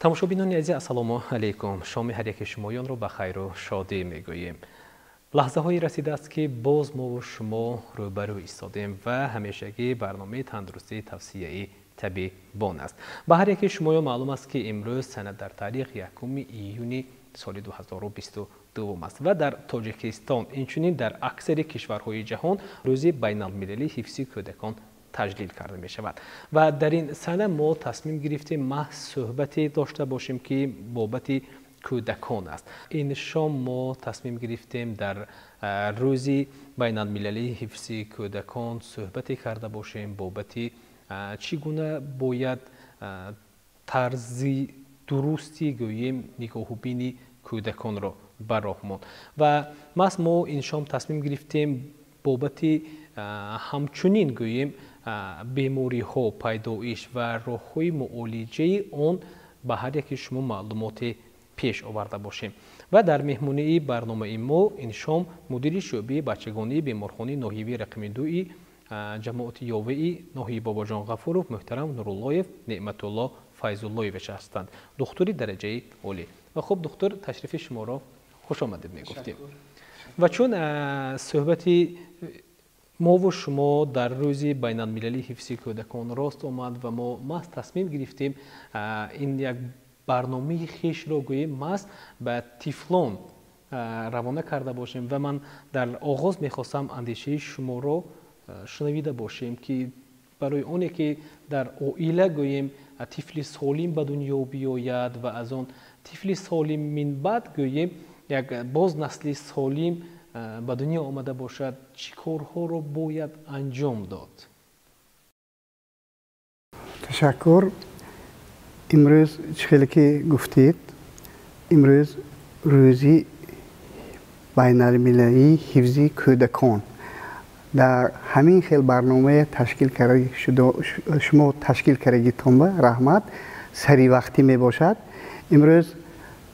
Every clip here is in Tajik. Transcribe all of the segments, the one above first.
Тамошобинони азиз, ассалому алайкум. Шоми ҳар яки шумоёнро ба хайру шодӣ мегӯем. Лаҳзаҳое расидааст, ки боз мову шумо рӯбарӯ истодем ва ҳамешагӣ барномаи тандурустии тавсияи табибон аст. Ба ҳар яки шумоён маълум аст, ки имрӯз сана дар таърих 1 июни соли 2022 аст ва дар Тоҷикистон, инчунин дар аксари кишварҳои ҷаҳон рӯзи байналмилалии ҳифзи кӯдакон таҷлил карда мешавад. Ва дар ин сана мо тасмим гирифтем маҳз суҳбате дошта бошем, ки бобати кӯдакон аст. Ин шом мо тасмим гирифтем дар рӯзи байналмилалии ҳифзи кӯдакон суҳбате карда бошем бобати чӣ гуна бояд тарзи дурусти гӯем нигоҳубини кӯдаконро ба роҳ монд. Ва маҳз мо ин шом тасмим гирифтем бобати ҳамчунин гӯем бемориҳо, пайдоиш ва роҳҳои муолиҷаи он ба ҳар яки шумо маълумоте пеш оварда бошем. Ва дар меҳмонии барномаи мо ин шом мудири шӯъбаи бачагонии беморхонаи ноҳиявии рақами 2 ҷамоати Ёваи ноҳияи Бобоҷон Ғафуров муҳтарам Нуруллоев Неъматулло Файзуллоевич ҳастанд, духтури дараҷаи олӣ. Ва хуб, духтур, ташрифи шуморо хуш омадед мегуфтем. Ва чун суҳбати мову шумо дар рӯзи байналмилалии ҳифзи кӯдакон рост омад ва мо маҳз тасмим гирифтем ин як барномаи хешро гӯем маҳз ба тифлон равона карда бошем. Ва ман дар оғоз мехостам андешаи шуморо шунавида бошем, ки барои оне ки дар оила гӯем тифли солим ба дунё биёяд ва аз он тифли солим минбаъд гӯем як боз насли солим ба дунё омада бошад, чӣ корҳоро бояд анҷом дод? Ташаккур. Имрӯз чӣ хеле ки гуфтед, имрӯз рӯзи байналмилалии ҳифзи кӯдакон. Дар ҳамин хел барномае ташкил шумо ташкил кардагитон ба раҳмат, саривақтӣ мебошад. Имрӯз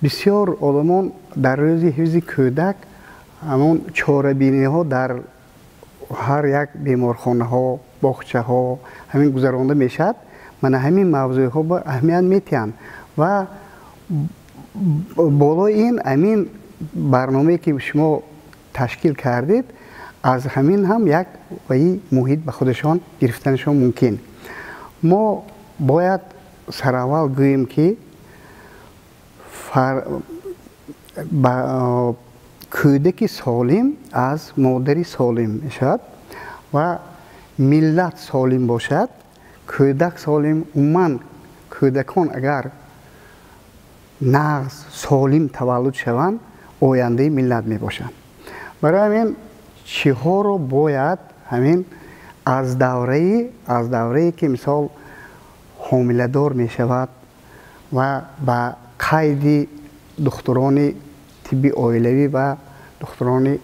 бисёр одамон дар рӯзи ҳифзи кӯдак ҳамон чорабиниҳо дар ҳар як беморхонаҳо, боғчаҳо ҳамин гузаронда мешавад. Мана ҳамин мавзӯъҳо ба аҳамият метиҳанд ва болои ин ҳамин барномае ки шумо ташкил кардед, аз ҳамин ҳам як ваи муҳит ба худашон гирифтанашон мумкин. Мо бояд сараввал гӯем, ки кӯдаки солим аз модари солим мешавад ва миллат солим бошад, кӯдак солим, умуман кӯдакон агар нағз солим таваллуд шаванд, ояндаи миллат мебошанд. Барои ҳамин чиҳоро бояд ҳамин аз даврае ки мисол ҳомиладор мешавад ва ба қайди духтурони тибби оилавӣ ва духтурони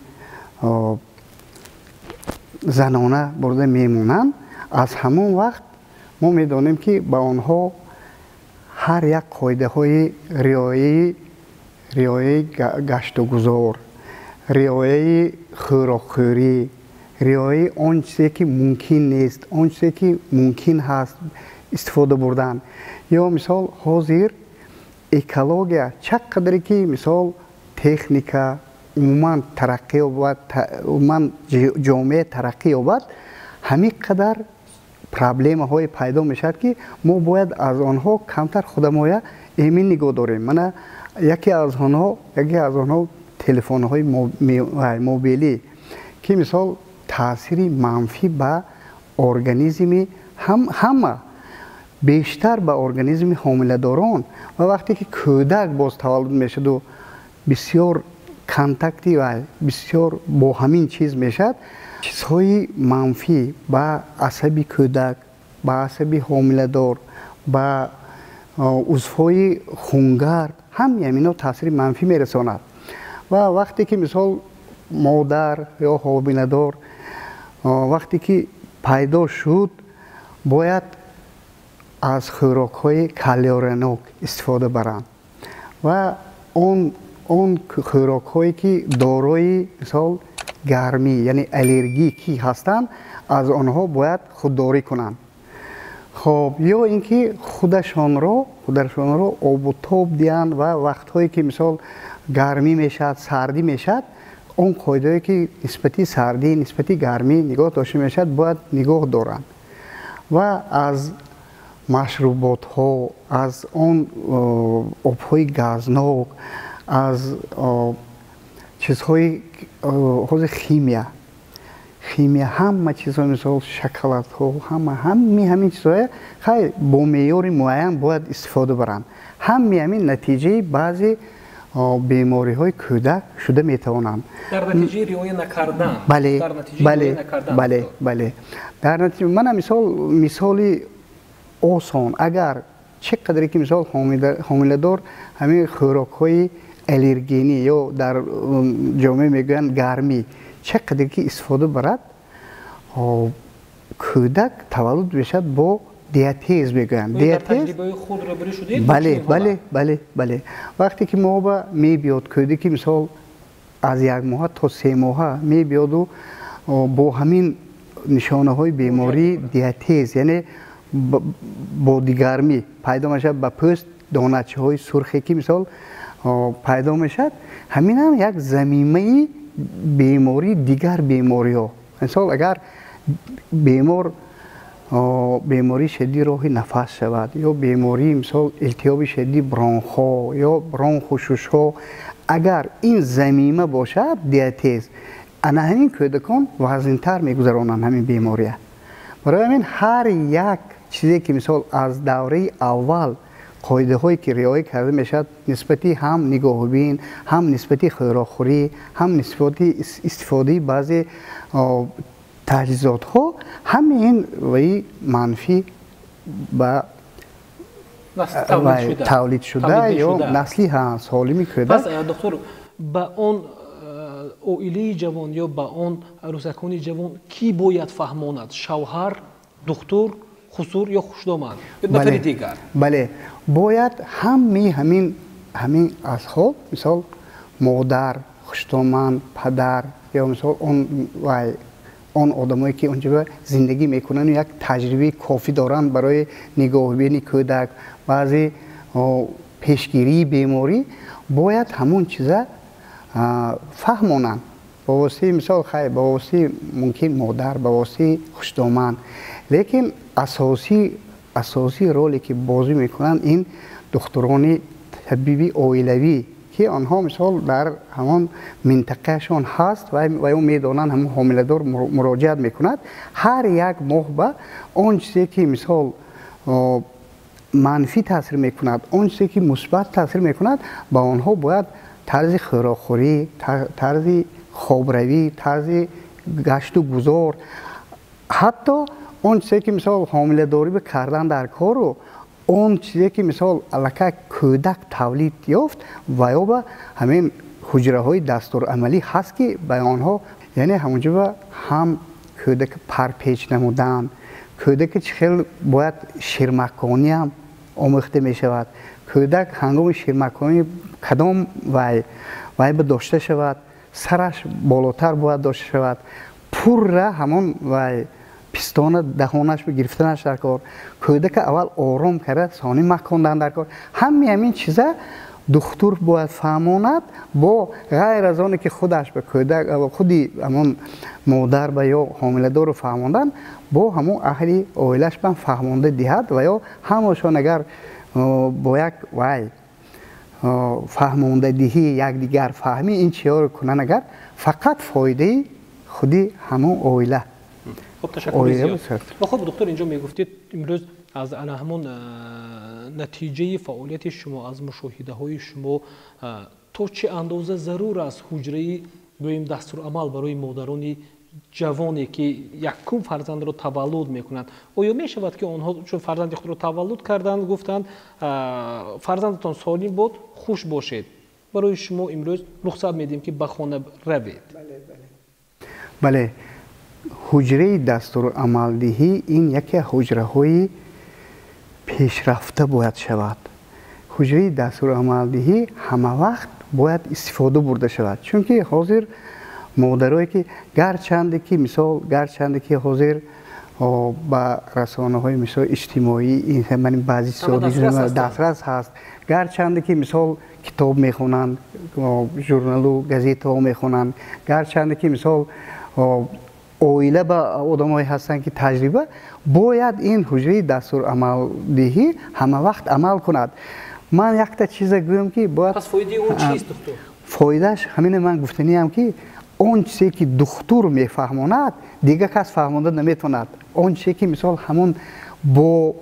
занона бурда мемонанд, аз ҳамон вақт мо медонем, ки ба онҳо ҳар як қоидаҳои риояи гаштугузор, риояи хӯрокхӯрӣ, риояи он чизе ки мумкин нест, он чизе ки мумкин ҳаст истифода бурдан. Ё мисол ҳозир экология чӣ қадре ки мисол техника умуман тараққӣ ёбад, умуман ҷомеа тараққӣ ёбад, ҳамин қадар проблемаҳое пайдо мешавад, ки мо бояд аз онҳо камтар худамоя эмин нигоҳ дорем. Мана яке аз онҳо телефонҳои мобилӣ, ки мисол таъсири манфӣ ба организми ҳама, бештар ба организми ҳомиладорон ва вақте ки кӯдак боз таваллуд мешаваду бисёр контакти ва бисёр бо ҳамин чиз мешавад, чизҳои манфӣ ба асаби кӯдак, ба асаби ҳомиладор, ба узвҳои хунгард ҳамаи ҳаминҳо таъсири манфӣ мерасонад. Ва вақте ки мисол модар ё ҳомиладор вақте ки пайдо шуд, бояд аз хӯрокҳои калоринок истифода баранд ва он хӯрокҳое ки дорои мисол гармӣ, яъне аллергӣ ки ҳастанд, аз онҳо бояд худдорӣ кунанд. Хоб, ё ин ки худашонро обу тоб диҳанд ва вақтҳое ки мисол гармӣ мешавад, сардӣ мешавад, он қоидаое ки нисбати сардӣ, нисбати гармӣ нигоҳ дошта мешавад, бояд нигоҳ доранд ва аз машруботҳо, аз он обҳои газнок, аз чизҳои ҳозир химия, ҳама чизҳо, мисол шоколадҳо, ҳамин чизҳое хай бо меъёри муайян бояд истифода баранд. Ҳами ҳамин натиҷаи баъзе бемориҳои кӯдак шуда метавонанд. Дар натиҷаи риоя накардан. Бале, бале, бале, бале. Дар натиҷа мана мисоли осон, агар чӣ қадре ки мисол ҳомиладор ҳамин хӯрокҳои аллергенӣ ё дар ҷомеа мегӯянд гармӣ, чӣ қадре ки истифода барад, кӯдак таваллуд мешавад бо диатез мегӯянд. Бале, бале, бале, бале. Вақте ки мо ба мебиёд кӯдаки мисол аз 1 моҳа то 3 моҳа мебиёду бо ҳамин нишонаҳои бемории диатез, яъне бо дигармӣ пайдо мешавад, ба пӯст доначаҳои сурхе ки мисол пайдо мешавад, ҳамин ҳам як замимаи бемории дигар бемориҳо. Мисол агар бемор бемории шадиди роҳи нафас шавад ё бемории мисол илтиҳоби шадиди бронхҳо ё бронху шушҳо, агар ин замима бошад диатез, ана ҳамин кӯдакон вазнинтар мегузаронанд ҳамин бемория. Барои ҳамин ҳар як чизе ки мисол аз давраи аввал қоидаҳое ки риоя карда мешавад нисбати ҳам нигоҳубин, ҳам нисбати хӯрокхӯрӣ, ҳам нисбати истифодаи баъзе таҷҳизотҳо, ҳамаи ин ваи манфӣ ба тавлид шуда ё насли солими кӯдак. Пас доктор, ба он оилаи ҷавон ё ба он арӯсакони ҷавон кӣ бояд фаҳмонад? Шавҳар, духтур, хусур ё хушдоман ё нафари дигар? Бале, бояд ҳамаи ҳамин асҳоб, мисол модар, хушдоман, падар ё мисол он одамое ки онҷо зиндагӣ мекунанд як таҷрибаи кофӣ доранд барои нигоҳубини кӯдак, баъзе пешгирии беморӣ, бояд ҳамон чиза фаҳмонанд. Ба воситаи мисол хай, ба воситаи мумкин модар, ба воситаи хушдоман, лекин асосии роле ки бозӣ мекунанд ин духтурони табиби оилавӣ, ки онҳо мисол дар ҳамон минтақаашон ҳаст ва ё медонанд ҳамон ҳомиладор муроҷиат мекунад. Ҳар як моҳ ба он чизе ки мисол манфӣ таъсир мекунад, он чизе ки мусбат таъсир мекунад, ба онҳо бояд тарзи хӯрокхӯрӣ, тарзи хобравӣ, тарзи гашту гузор, ҳатто он чизе ки мисол ҳомиладорӣ кардан дар кору он чизе ки мисол аллакай кӯдак тавлид ёфт ва ё ба ҳамин ҳуҷраҳои дастурамалӣ ҳаст ки ба онҳо, яъне ҳамонҷо ҳам кӯдаки парпеч намудан, кӯдаки чӣ хел бояд ширмакониам омӯхта мешавад, кӯдак ҳангоми ширмаконӣ кадом вай ба дошта шавад, сараш болотар бояд дошта шавад, пурра ҳамон вай пистона даҳонаш гирифтанаш дар кор, кӯдака аввал ором карда сони макондан дар кор. Ҳамаи ҳамин чиза духтур бояд фаҳмонад, бо ғайр аз оне ки худаш ба кӯдак, худи ҳамон модар ба ё ҳомиладорро фаҳмондан, бо ҳамон аҳли оилаш бам фаҳмонда диҳад ва ё ҳамашон агар бо як вай фаҳмондадиҳӣ, якдигар фаҳмӣ ин чиҳоро кунанд, агар фақат фоидаи худи ҳамон оила. Хуб, ташаккури зиёд. Ва хуб, доктор, инҷо мегуфтед имрӯз аз ана ҳамон натиҷаи фаъолияти шумо, аз мушоҳидаҳои шумо то чӣ андоза зарур аст ҳуҷраи гӯем дастурамал барои модарони ҷавоне ки якум фарзандро таваллуд мекунанд? Оё мешавад ки онҳо чун фарзанди худро таваллуд карданд, гуфтанд фарзандатон солим буд, хуш бошед, барои шумо имрӯз рухсат медиҳем ки ба хона равед? Бале, ҳуҷраи дастурамалдиҳӣ ин яке ҳуҷраҳои пешрафта бояд шавад. Ҳуҷраи дастурамалдиҳӣ ҳама вақт бояд истифода бурда шавад, чунки ҳозир модарое ки гарчанде ки мисол, гарчанде ки ҳозир Ба расонаҳои мисол иҷтимоӣ баъзе дастрас ҳаст. Гарчанде ки мисол китоб мехонанд, журналу газетаҳо мехонанд, гарчанде ки мисол оила ба одамое ҳастанд ки таҷриба, бояд ин ҳуҷраи дастурамалдиҳӣ ҳама вақт амал кунад. Ман якта чиза гӯям ки бояд. Пас фоидаи он чист, духтур? Фоидааш ҳамине ман гуфтаниям ки он чизе ки духтур мефаҳмонад, дигар кас фаҳмонда наметавонад. Он чизе ки мисол ҳамон бо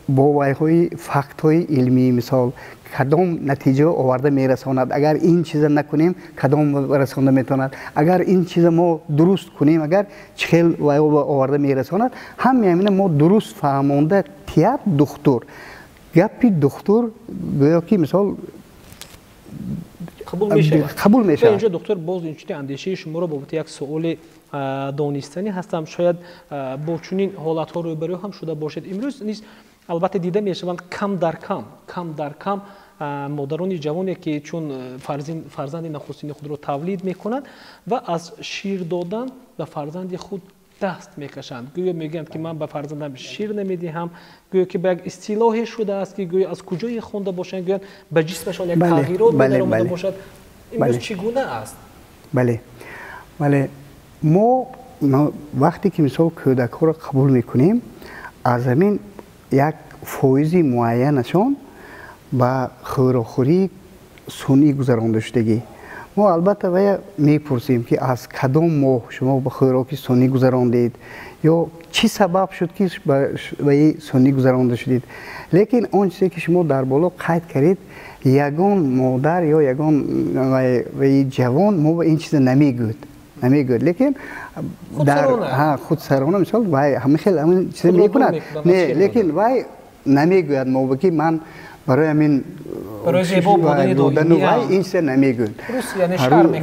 вайҳои фактҳои илмӣ мисол кадом натиҷа оварда мерасонад, агар ин чиза накунем кадом расонда метавонад, агар ин чиза мо дуруст кунем агар чӣ хел вайҳо оварда мерасонад, ҳамаи ҳамина мо дуруст фаҳмонда тият духтур. Гапи духтур гӯё ки мисол қабул мешавад. Қабул мешавад. Инҷо духтур боз инчунин андешаи шуморо бобати як суоли донистанӣ ҳастам. Шояд бо чунин ҳолатҳо рӯбарӯ ҳам шуда бошед. Имрӯз низ албатта дида мешаванд кам дар кам модарони ҷавоне ки чун фарзанди нахустини худро тавлид мекунанд ва аз шир додан ба фарзанди худ даст мекашанд. Гӯё мегӯянд ки ман ба фарзандам шир намедиҳам, гӯё ки ба як истилоҳе шудааст ки гӯё аз куҷое хонда бошанд, гӯянд ба ҷисмашон як тағйирот даромада бошад. Имрӯз чӣ гуна аст? Бале, бале, мо вақте ки мисол кӯдакҳоро қабул мекунем, аз ҳамин як фоизи муайянашон ба хӯрокхӯрии сунъӣ гузаронда шудагӣ. Мо албатта вая мепурсем ки аз кадом моҳ шумо ба хӯроки сунъӣ гузарондед ё чӣ сабаб шуд ки ваи сунъӣ гузаронда шудед. Лекин он чизе ки шумо дар боло қайд кардед, ягон модар ё ягон ваи ҷавон мо ба ин чиза намегӯяд. Лекин дар худсарона мисол вай ҳамин хел ҳамин чиза мекунад. Не, лекин вай намегӯяд мо ба ки ман барои ҳамин барои зебо будани вай ин чиза намегӯяд.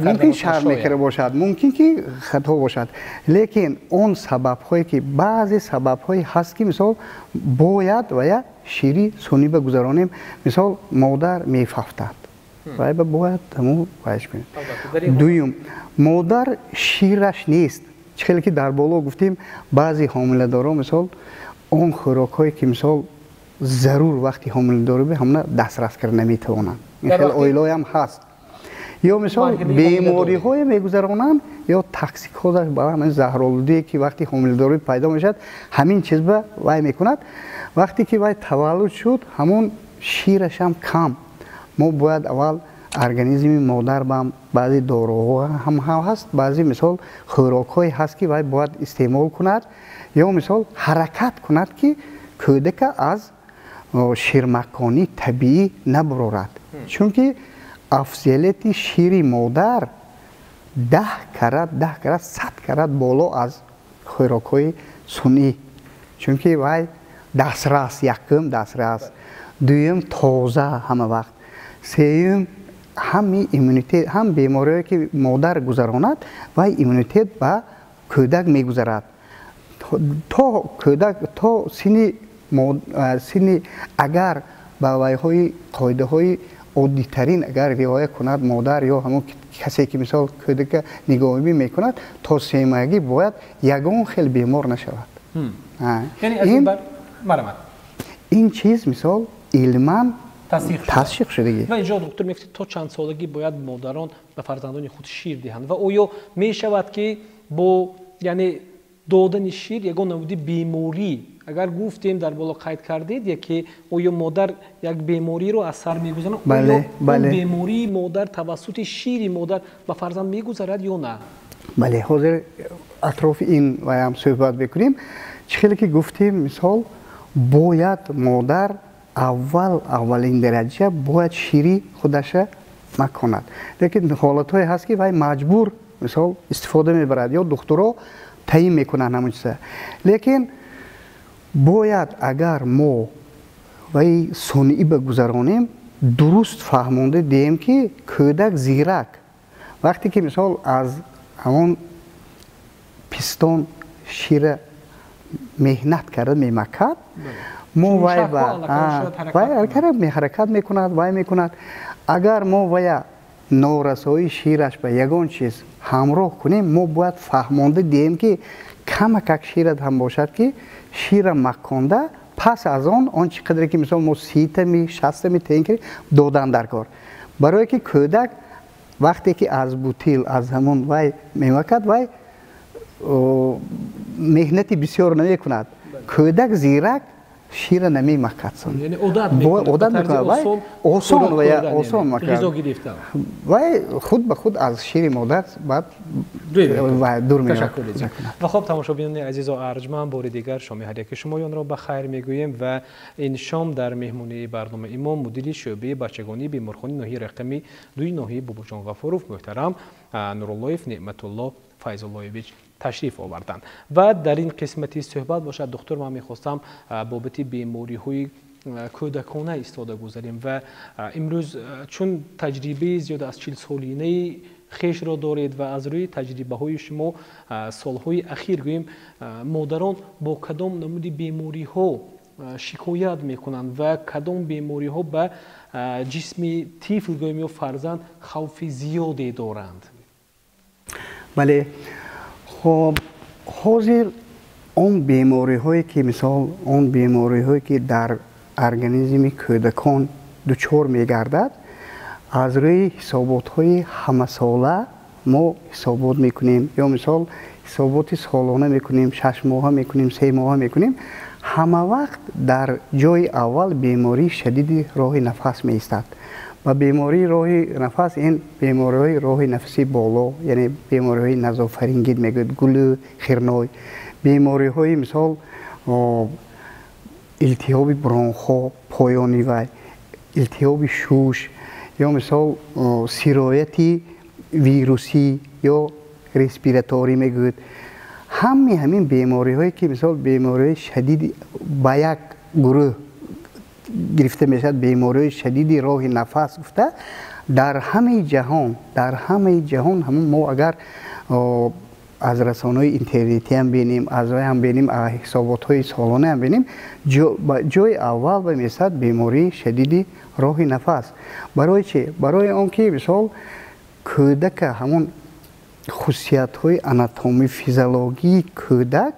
Мумкин шарм мекарда бошад, мумкин ки хато бошад. Лекин он сабабҳое ки баъзе сабабҳое ҳаст ки мисол бояд вая шири сунъӣ ба гузаронем. Мисол модар мефафтад, вай ба бояд ҳамун вайш кунем. Дуюм, модар шираш нест. Чӣ хеле ки дар боло гуфтем, баъзе ҳомиладорон мисол он хӯрокҳое ки мисол зарур вақти ҳомиладорӣ бе ҳамона дастрас карда наметавонанд. Ин хел оилаҳоям ҳаст. Ё мисол бемориҳое мегузаронанд ё токсикозаш ба ҳамин заҳролудие ки вақти ҳомиладорӣ пайдо мешавад, ҳамин чиз ба вай мекунад. Вақте ки вай таваллуд шуд, ҳамон ширашам кам. Мо бояд аввал организми модар ба баъзе доруҳо ҳам ҳаст, баъзе мисол хӯрокҳое ҳаст ки вай бояд истеъмол кунад ё мисол ҳаракат кунад ки кӯдака аз ширмаконии табиӣ набурорад. Чунки афзалияти шири модар 10 карат, 100 карат боло аз хӯрокҳои сунъӣ. Чунки вай дастрас, якум дастрас, дуюм тоза ҳама вақт, сеюм ҳами иммунитет, ҳам бемориҳое ки модар гузаронад, вай иммунитет ба кӯдак мегузарад. То кӯдак то синни агар ба вайҳои қоидаҳои оддитарин агар риоя кунад модар ё ҳамон касе ки мисол кӯдака нигоҳубин мекунад, то семоҳагӣ бояд ягон хел бемор нашавад. Ин чиз мисол илман тасдиқ шудагӣ. Ва инҷо доктор мегуфтед то чанд солагӣ бояд модарон ба фарзандони худ шир диҳанд ва оё мешавад ки бо яъне додани шир ягон намуди беморӣ, агар гуфтем дар боло қайд кардед, яке оё модар як бемориро аз сар мегузарад, оё он бемории модар тавассути шири модар ба фарзанд мегузарад ё на? Бале, ҳозир атрофи ин ваям суҳбат мекунем. Чӣ хеле ки гуфтем, мисол бояд модар аввалин дараҷа бояд шири худаша маконад. Лекин ҳолатҳое ҳаст ки вай маҷбур мисол истифода мебарад ё духтуро таъин мекунанд ҳамон чиза. Лекин бояд агар мо вай сунъӣ ба гузаронем, дуруст фаҳмонда диҳем ки кӯдак зирак. Вақте ки мисол аз ҳамон пистон шира меҳнат карда мемакад, мо вай ҳаракат мекунад, вай мекунад. Агар мо вая норасоии шираш ба ягон чиз ҳамроҳ кунем, мо бояд фаҳмонда диҳем ки Камакак шират ҳам бошад, ки шира маконда, пас аз он чӣ қадре ки мисол мо 30-тами, 60-тами таъин кардем, додан дар кор. Барое ки кӯдак вақте ки аз бутил, аз ҳамон вай мемакад, вай меҳнати бисёр намекунад. Кӯдак зирак шира намемакад. Яъне одат мекунад, одат мекунад, вай осон ва осон макад. Ғизо гирифтан. Вай худ ба худ аз шири модар баъд дур мешавад. Ва хуб, тамошобинони азизу арҷманд, бори дигар шоми ҳар яки шумоёнро ба хайр мегӯем ва ин шом дар меҳмонии барномаи мо мудири шӯъбаи бачагонии беморхонаи ноҳияи рақами 2 ноҳияи Бобоҷон Ғафуров муҳтарам Нуруллоев Неъматулло Файзуллоевич ташриф оварданд. Ва дар ин қисмати суҳбат бошад, духтур, ман мехостам бобати бемориҳои кӯдакона истода гузарем ва имрӯз чун таҷрибаи зиёда аз 40-солинаи хешро доред ва аз рӯи таҷрибаҳои шумо солҳои ахир гӯем, модарон бо кадом намуди бемориҳо шикоят мекунанд ва кадом бемориҳо ба ҷисми тифл гӯем ё фарзанд хавфи зиёде доранд? Бале, хоб, ҳозир он бемориҳое ки, мисол, он бемориҳое ки дар организми кӯдакон дучор мегардад, аз рӯи ҳисоботҳои ҳамасола мо ҳисобот мекунем, ё мисол ҳисоботи солона мекунем, 6 моҳа мекунем, 3 моҳа мекунем, ҳама вақт дар ҷои аввал бемории шадиди роҳи нафас меистад. Ва бемории роҳи нафас ин бемориҳои роҳи нафаси боло, яъне бемориҳои назофарингит мегӯяд, гулӯ, хирной, бемориҳои мисол илтиҳоби бронхҳо, поёни вай илтиҳоби шуш, ё мисол сирояти вирусӣ ё респираторӣ мегӯяд. Ҳамаи ҳамин бемориҳое ки мисол бемориҳои шадиди ба як гурӯҳ гирифта мешавад, бемориҳои шадиди роҳи нафас гуфта, дар ҳамаи ҷаҳон, дар ҳамаи ҷаҳон ҳамон мо агар аз расонаҳои интернетиам бинем, аз вай ҳам бинем, ҳисоботҳои солонаам бинем, ҷои аввал ба месад бемории шадиди роҳи нафас. Барои чи? Барои он ки мисол кӯдака ҳамон хусусиятҳои анатомӣ, физиологии кӯдак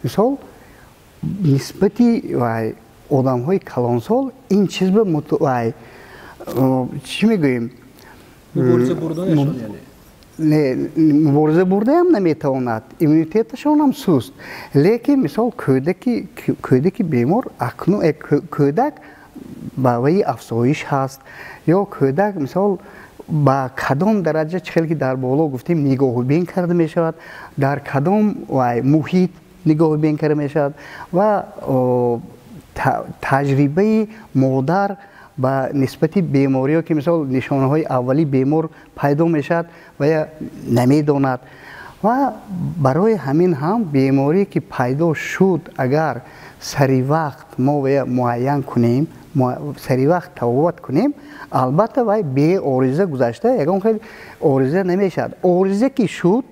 мисол нисбати вай одамҳои калонсол ин чиз ба вай чӣ мегӯем, не, мубориза бурдаам наметавонад, иммунитеташонам суст. Лекин мисол кӯдаки бемор акнун кӯдак ба ваи афзоиш ҳаст, ё кӯдак мисол ба кадом дараҷа, чӣ хел ки дар боло гуфтем, нигоҳубин карда мешавад, дар кадом вай муҳит нигоҳубин карда мешавад ва таҷрибаи модар ба нисбати бемориҳо, ки мисол нишонаҳои аввали бемор пайдо мешавад ва я намедонад. Ва барои ҳамин ҳам беморие ки пайдо шуд, агар сари вақт мо вая муайян кунем, сари вақт табобат кунем, албатта вай беориза гузашта ягон хел ориза намешавад. Ориза ки шуд,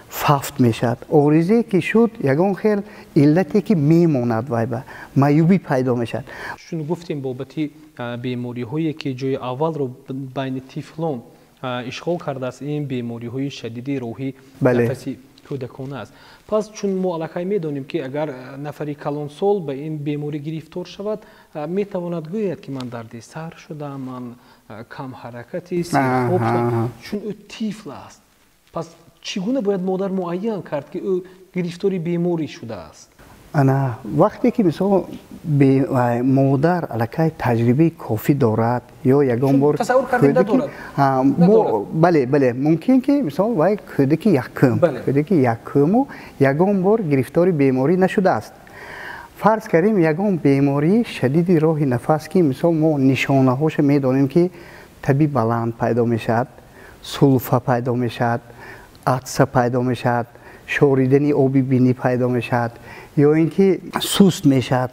фавт мешавад. Оризае ки шуд, ягон хел иллате ки мемонад, вай ба маъюбӣ пайдо мешавад. Чун гуфтем бобати бемориҳое ки ҷои аввалро байни тифлон ишғол кардааст, ин бемориҳои шадиди роҳи нафаси кӯдакона аст. Пас чун мо аллакай медонем, ки агар нафари калонсол ба ин беморӣ гирифтор шавад, метавонад гӯяд, ки ман дарди сар шудам, ман камҳаракати, серхоб шудам. Чун ӯ тифл аст, пас чӣ гуна бояд модар муайян кард, ки ӯ гирифтори беморӣ шудааст? Ана вақте ки мисол модар аллакай таҷрибаи кофӣ дорад ё ягон бор, бале, бале, мумкин ки мисол вай кӯдаки якум, кӯдаки якуму ягон бор гирифтори беморӣ нашудааст. Фарз кардем, ягон бемории шадиди роҳи нафас, ки мисол мо нишонаҳоша медонем, ки таби баланд пайдо мешавад, сулфа пайдо мешавад, атса пайдо мешавад, шоридани оби бинӣ пайдо мешавад, ё ин ки суст мешавад,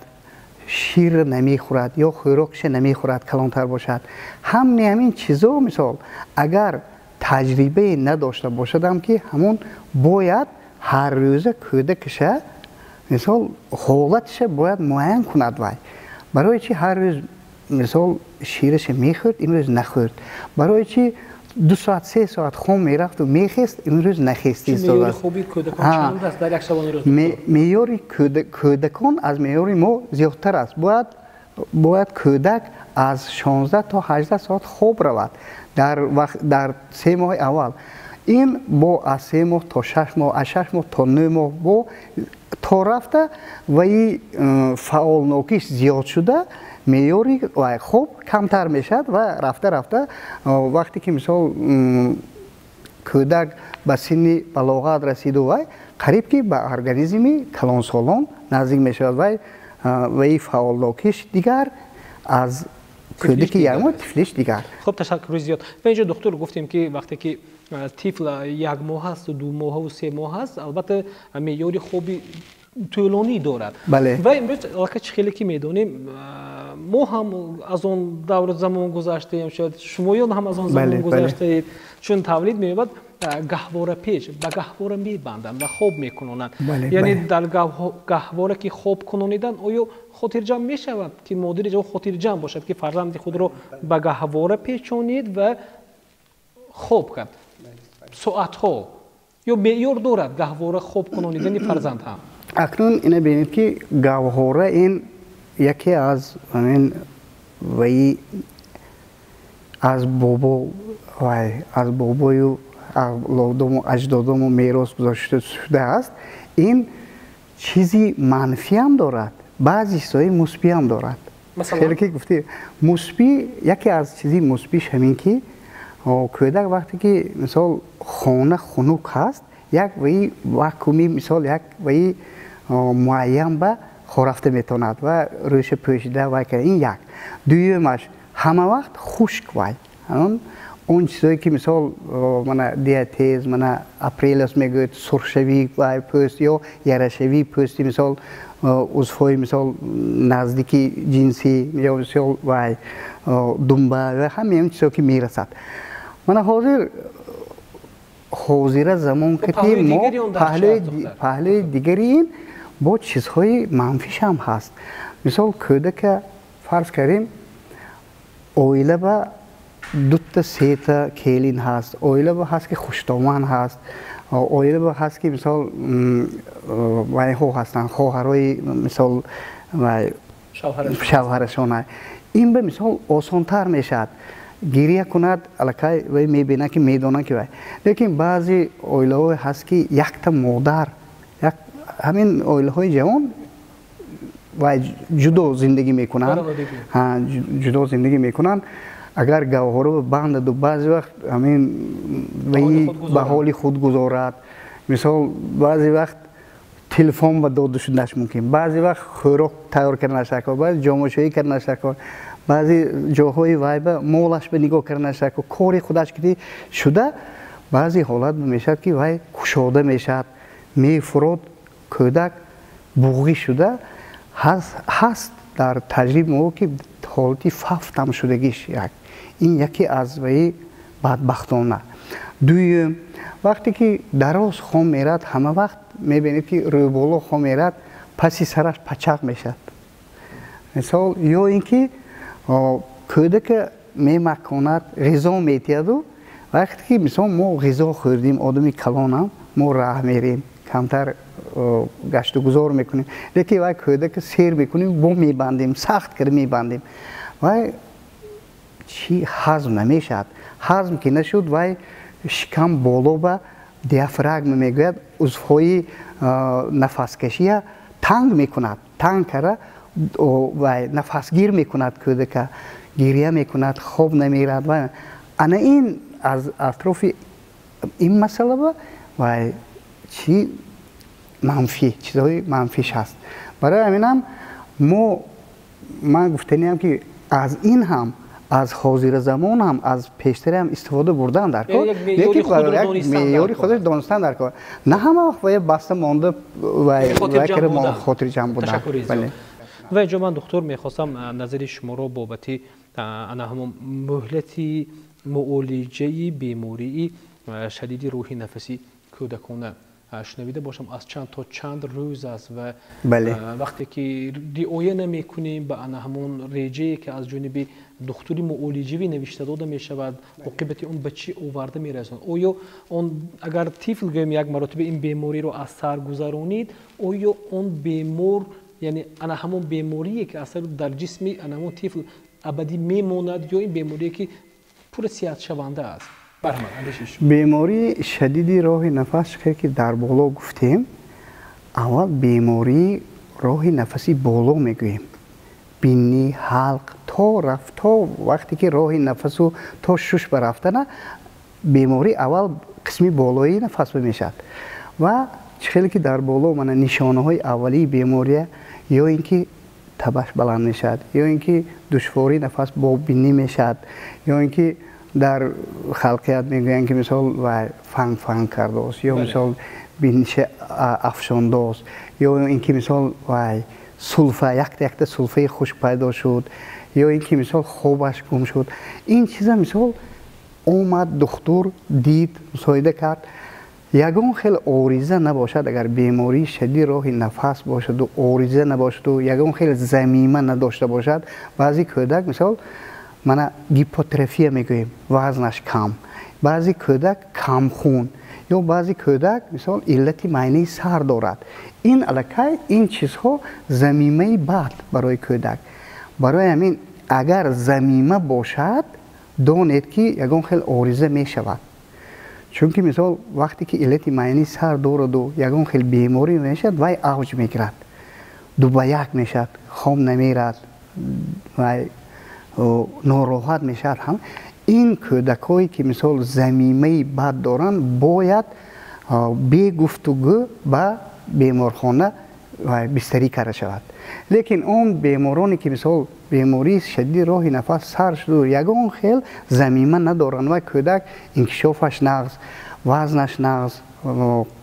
шир намехӯрад ё хӯрокша намехӯрад, калонтар бошад. Ҳамаи ҳамин чизо мисол агар таҷрибае надошта бошадам, ки ҳамон бояд ҳар рӯза кӯдакаша мисол ҳолатша бояд муайян кунад. Вай барои чи ҳар рӯз мисол шираша мехӯрд, имрӯз нахӯрд? Барои чи 2 соат 3 соат хоб мерафту мехест, имрӯз нахест истодааст. Меъёри хоби кӯдакон чанд аст дар як шабонарӯз? Меъёри кӯдакон аз меъёри мо зиёдтар аст. Бояд кӯдак аз 16 то 18 соат хоб равад дар 3 моҳи аввал. Ин бо аз 3 моҳ то 6 моҳ, аз 6 моҳ то 9 моҳ бо то рафта ва фаъолнокиш зиёд шуда меъёри хоб камтар мешавад ва рафта рафта вақте ки мисол кӯдак ба синни балоғат расиду вай қариб ки ба организми калонсолон наздик мешавад вай фаъолнокиш дигар аз кӯдаки як моҳ тифлиш дигар. Хуб, ташаккури зиёд. Ва инҷо духтур гуфтем ки вақте ки тифл 1 моҳ аст, 2 моҳ ва 3 моҳ аст, албатта меъёри хоби тӯлонӣ дорад. Ва имрӯз аллакай чӣ хеле ки медонем, мо ҳам аз он давру замон гузаштаем, шояд шумоён ҳам аз он замон гузаштаед, чун тавлид меёбад гаҳворапеч, ба гаҳвора мебанданд ва хоб мекунонанд. Яъне дар гаҳвора ки хоб кунониданд, оё хотирҷамъ мешавад ки модари ҷавон хотирҷамъ бошад ки фарзанди худро ба гаҳвора печонид ва хоб кард соатҳо? Ё меъёр дорад гаҳвора хоб кунонидани фарзанд ҳам? Акнун ина бинед ки гаҳвора ин яке аз ҳамин ваи аз бобо вай аз бобою авлодому аҷдодому мерос гузошта шудааст. Ин чизи манфиам дорад, баъзе чизҳои мусбиам дорад. Хеле ки гуфтӣ мусбӣ, яке аз чизи мусбиш ҳамин ки кӯдак вақте ки мисол хона хунук ҳаст, як ваи вакууми мисол як ваи муайян ба хорафта метавонад ва рӯша пӯшида вай карда. Ин як. Дуюмаш ҳама вақт хушк вай. Он чизое ки мисол мана диатез, мана апрелос мегӯяд, сурхшавии вай пӯст ё ярашавии пӯсти мисол узвҳои мисол наздики ҷинсӣ ё мисол вай думба ва ҳамаи он чизое ки мерасад. Мана ҳозира замон ки мо паҳлӯи дигари ин бо чизҳои манфиш ҳам ҳаст. Мисол кӯдака фарз кардем оила ба 2 3 та келин ҳаст, оила ба ҳаст ки хуштоман ҳаст, оила ба ҳаст ки мисол вайҳо ҳастанд, хоҳарои мисол шавҳарашон. Ин ба мисол осонтар мешавад. Гирия кунад аллакай вай мебинад ки медонад ки вай. Лекин баъзе оилаҳое ҳаст ки якта модар, ҳамин оилаҳои ҷавон вай ҷудо зиндагӣ мекунанд, ҷудо зиндагӣ мекунанд. Агар гаҳвораро бандаду баъзе вақт ҳамин ба ҳоли худ гузорад, мисол баъзе вақт телефон ба дода шуданаш мумкин, баъзе вақт хӯрок тайёр карданаш даркор, баъзе ҷомашӯӣ карданаш даркор, баъзе ҷоҳои вай ба молаш ба нигоҳ карданаш даркор, кори худаш ки шуда, баъзе ҳолат мешавад ки вай кушода мешавад, мефурод, кӯдак буғӣ шуда ҳаст. Дар таҷриба мо ки ҳолати фафтам шудагиш як. Ин яке аз ваи бадбахтона. Дуюм, вақте ки дароз хом мерад, ҳама вақт мебинед ки рӯболо хом мерад, паси сараш пачақ мешавад. Мисол, ё ин ки кӯдака мемаконад, ғизо метиҳаду вақте ки мисол мо ғизо хӯрдем, одами калонам, мо раҳ мерем, камтар гаштугузор мекунем, лекин вай кӯдака сер мекунем, бо мебандем, сахт карда мебандем, вай чӣ ҳазм намешавад. Ҳазм ки нашуд, вай шикам боло ба диафрагма мегӯяд, узвҳои нафаскашия танг мекунад, танг карда вай нафасгир мекунад, кӯдака гирия мекунад, хоб намерад. Ана ин аз атрофи ин масъала вай чӣ манфӣ, чизҳои манфиш ҳаст. Барои ҳаминам ман гуфтаниам ки аз ин ҳам, аз ҳозира замон ҳам, аз пештаре ҳам истифода бурдан дар кор, лекин меъёри худро донистан дар кор. На ҳама вақт вай баста монда вай хотирҷамъ будан. Ва инҷо ман духтур мехостам назари шуморо бобати ана ҳамон муҳлати муолиҷаи бемории шадиди рӯҳи нафаси кӯдакона шунавида бошам, аз чанд то чанд рӯз аст ва вақте ки риоя намекунем ба ана ҳамон реҷае ки аз ҷониби духтури муолиҷавӣ навишта дода мешавад, оқибати он ба чӣ оварда мерасонад? Оё он агар тифл гӯем як маротиба ин бемориро аз сар гузаронид, оё он бемор, яъне ана ҳамон беморие ки аз сар дар ҷисми ана ҳамон тифл абадӣ мемонад, ё ин беморие ки пурра сиҳатшаванда аст? Бемории шадиди роҳи нафас, ки дар боло гуфтем, аввал бемории роҳи нафаси боло мегӯем. Бинӣ, ҳалқ, то рафт, то вақте ки роҳи нафасу то шуш барафтана, беморӣ аввал қисми болои нафас мешавад. Ва чӣ хеле ки дар боло мана нишонаҳои аввалии бемория, ё ин ки табаш баланд мешавад, ё ин ки душвории нафас бо бинӣ мешавад, ё ин ки дар халқият мегӯянд ки мисол фанг фанг кардааст, ё мисол биниша афшондааст, ё ин ки мисол вай сулфа, якта якта сулфаи хушк пайдо шуд, ё ин ки мисол хобаш гум шуд. Ин чиза мисол омад духтур дид, мусоида кард. Ягон хел ориза набошад, агар бемории шадид роҳи нафас бошаду ориза набошаду ягон хел замима надошта бошад, баъзе кӯдак мисол мана гипотрофия мегӯем, вазнаш кам, баъзе кӯдак камхун, ё баъзе кӯдак мисол иллати майнаи сар дорад. Ин аллакай ин чизҳо замимаи бад барои кӯдак. Барои ҳамин агар замима бошад, донед ки ягон хел ориза мешавад. Чунки мисол вақте ки иллати майнаи сар дораду ягон хел беморӣ мешавад, вай авҷ мегирад, ду ба як мешавад, хом намерад, вай нороҳат мешавад. Ҳам ин кӯдакҳое ки мисол замимаи бад доранд, бояд бегуфтугӯ ба беморхона бистарӣ карда шавад. Лекин он бемороне ки мисол бемории шадиди роҳи нафас сар шуду ягон хел замима надоранд ва кӯдак инкишофаш нағз, вазнаш нағз,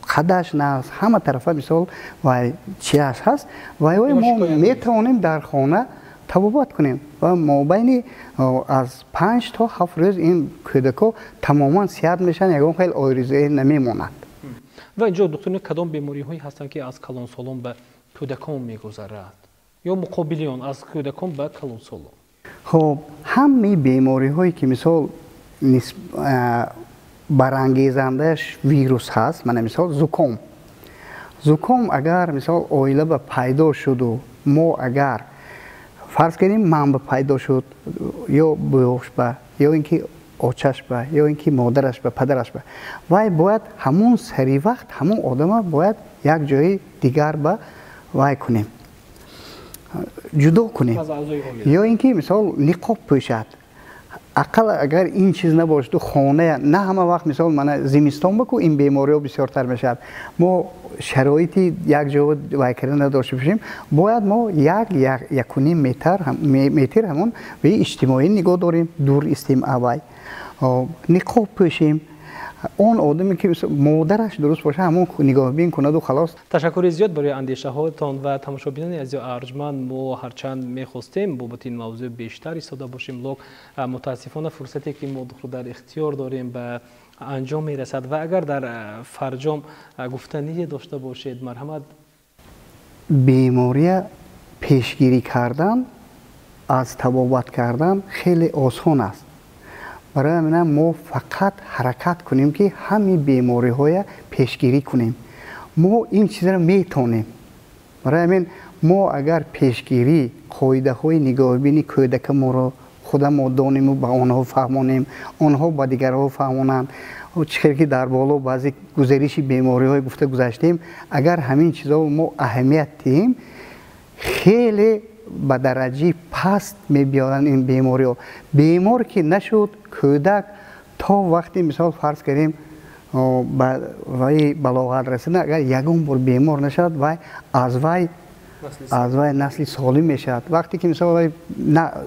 қадаш нағз, ҳама тарафа мисол вай чиаш ҳаст, вай мо метавонем дар хона табобат кунем ва мобайни аз 5 то 7 рӯз ин кӯдакҳо тамоман сиҳат мешаванд, ягон хел оризае намемонад. Ва инҷо духтур, кадом бемориҳое ҳастанд ки аз калонсолон ба кӯдакон мегузарад ё муқобили он аз кӯдакон ба калонсолон? Хоб, ҳамаи бемориҳое ки мисол барангезандааш вирус ҳаст, мана мисол зуком. Зуком агар мисол оила ба пайдо шуду мо агар фарз кунем ман ба пайдо шуд, ё бӯёш ба, ё ин ки очаш ба, ё ин ки модараш ба, падараш ба, вай бояд ҳамон сари вақт ҳамон одама бояд як ҷои дигар ба вай кунем, ҷудо кунем, ё ин ки мисол ниқоб пӯшад. Ақал агар ин чиз набошаду хона, на ҳама вақт мисол мана зимистон баку ин бемориҳо бисёртар мешавад, мо шароити як ҷо вай карда надошта бошем, бояд мо як якуним метр ҳамон ба иҷтимоӣ нигоҳ дорем, дур истем аввай, ниқоб пӯшем. Он одаме ки модараш дуруст бошад, ҳамон нигоҳбин кунаду халос. Ташаккури зиёд барои андешаҳоятон ва тамошобинони азиз арҷманд. Мо ҳарчанд мехостем бобати ин мавзӯъ бештар истода бошем, лок мутаассифона фурсате ки мо дар ихтиёр дорем ба анҷом мерасад ва агар дар фарҷом гуфтание дошта бошед, марҳамат. Бемория пешгирӣ кардан аз табобат кардан хеле осон аст. Барои ҳамин мо фақат ҳаракат кунем ки ҳамин бемориҳоя пешгирӣ кунем. Мо ин чизро метавонем. Барои ҳамин мо агар пешгирӣ қоидаҳои нигоҳбини кӯдакамонро худамо донему ба онҳо фаҳмонем, онҳо ба дигарҳо фаҳмонанд. Чӣ хел ки дар боло баъзе гузариши бемориҳое гуфта гузаштем, агар ҳамин чизҳо мо аҳамият диҳем, хеле ба дараҷаи паст мебиёранд ин бемориҳо. Бемор ки нашуд, кӯдак то вақте мисол фарз кардем ба вай балоғат расида, агар ягон бор бемор нашавад, вай аз вай насли солим мешавад. Вақте ки мисол вай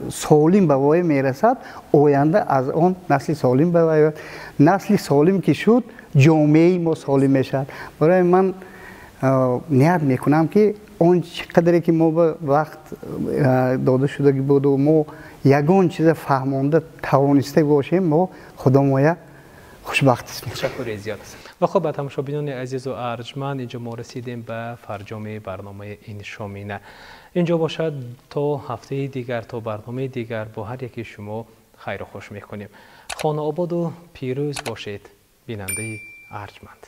солим ба воя мерасад, оянда аз он насли солим ба воя, насли солим ки шуд, ҷомеаи мо солим мешавад. Барои ман ният мекунам ки он чӣ қадре ки мо ба вақт дода шудагӣ буду мо ягон чиза фаҳмонда тавониста бошем, мо худомоя хушбахт. Хушбахт ҳис мекунем. Ташаккури зиёд. Ва хуб, ба тамошобинони азизу арҷманд, инҷо мо расидем ба фарҷоми барномаи ин шомина. Инҷо бошад, то ҳафтаи дигар, то барномаи дигар бо ҳар яки шумо хайру хуш мекунем. Хонаободу пирӯз бошед, бинандаи арҷманд.